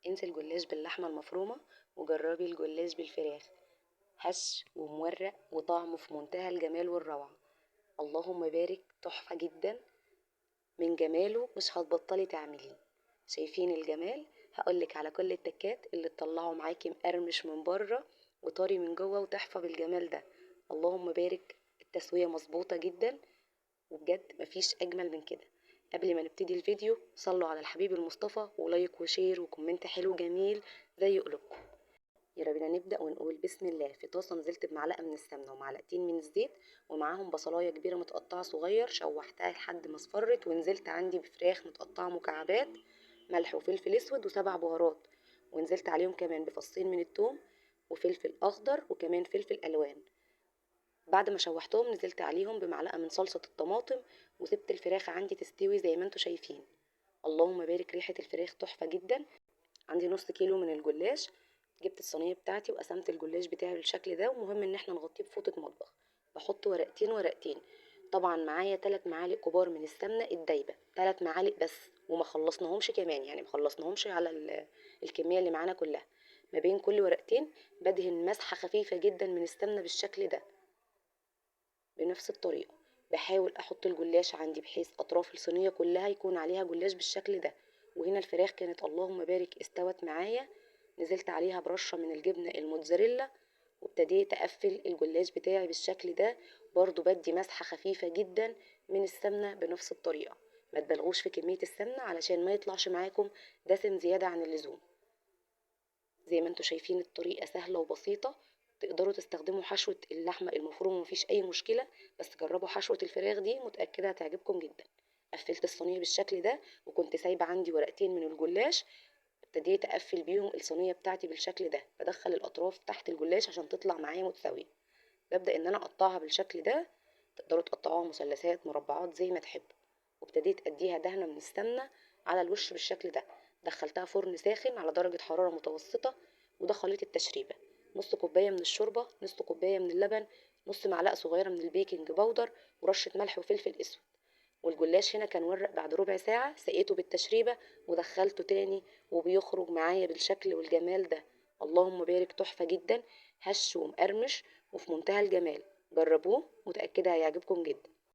انسي الجلاش باللحمة المفرومة وجربي الجلاش بالفراخ، هش ومورق وطعمه في منتهى الجمال والروعة. اللهم بارك، تحفة جدا من جماله، مش هتبطلي تعمليه. شايفين الجمال؟ هقولك على كل التكات اللي تطلعوا معاكي مقرمش من بره وطري من جوه وتحفة بالجمال ده. اللهم بارك، التسوية مظبوطة جدا وبجد مفيش أجمل من كده. قبل ما نبتدي الفيديو صلوا على الحبيب المصطفى، و like و share و comment حلو جميل زي قلوبكم. يلا بينا نبدأ ونقول بسم الله. في طاسة نزلت بمعلقة من السمنة ومعلقتين من الزيت ومعاهم بصلاية كبيرة متقطعة صغير، شوحتها لحد ما اصفرت، ونزلت عندي بفراخ متقطعة مكعبات، ملح وفلفل اسود وسبع بهارات، ونزلت عليهم كمان بفصين من الثوم وفلفل اخضر وكمان فلفل الوان. بعد ما شوحتهم نزلت عليهم بمعلقة من صلصة الطماطم وسبت الفراخ عندي تستوي زي ما انتوا شايفين. اللهم بارك، ريحة الفراخ تحفة جدا. عندي نص كيلو من الجلاش، جبت الصينية بتاعتي وقسمت الجلاش بتاعي بالشكل ده، ومهم ان احنا نغطيه بفوطة مطبخ. بحط ورقتين ورقتين، طبعا معايا 3 معالق كبار من السمنة الدايبة، 3 معالق بس، وما خلصناهمش كمان، يعني ما خلصناهمش على الكمية اللي معانا كلها. ما بين كل ورقتين بدهن مسحة خفيفة جدا من السمنة بالشكل ده. بنفس الطريقة بحاول احط الجلاش عندي بحيث اطراف الصينية كلها يكون عليها جلاش بالشكل ده. وهنا الفراخ كانت اللهم بارك استوت معايا، نزلت عليها برشة من الجبنة الموتزاريلا وابتديت اقفل الجلاش بتاعي بالشكل ده. برضو بدي مسحة خفيفة جدا من السمنة بنفس الطريقة، ما تبالغوش في كمية السمنة علشان ما يطلعش معاكم دسم زيادة عن اللزوم. زي ما انتوا شايفين الطريقة سهلة وبسيطة، تقدروا تستخدموا حشوة اللحمة المفرومة مفيش أي مشكلة، بس جربوا حشوة الفراخ دي متأكدة هتعجبكم جدا. قفلت الصينية بالشكل ده، وكنت سايبة عندي ورقتين من الجلاش ابتديت أقفل بيهم الصينية بتاعتي بالشكل ده. بدخل الأطراف تحت الجلاش عشان تطلع معايا متساوية. ببدأ إن أنا أقطعها بالشكل ده، تقدروا تقطعوها مثلثات مربعات زي ما تحبوا. وابتديت أديها دهنة من السمنة على الوش بالشكل ده. دخلتها فرن ساخن على درجة حرارة متوسطة، وده خليط التشريبة: نص كوباية من الشوربة، نص كوباية من اللبن، نص معلقة صغيرة من ال baking powder، ورشة ملح وفلفل اسود. والجلاش هنا كان ورق بعد ربع ساعة، سقيته بالتشريبة ودخلته تاني، وبيخرج معايا بالشكل والجمال ده. اللهم بارك، تحفة جدا، هش ومقرمش وفي منتهى الجمال. جربوه، متأكدة هيعجبكم جدا.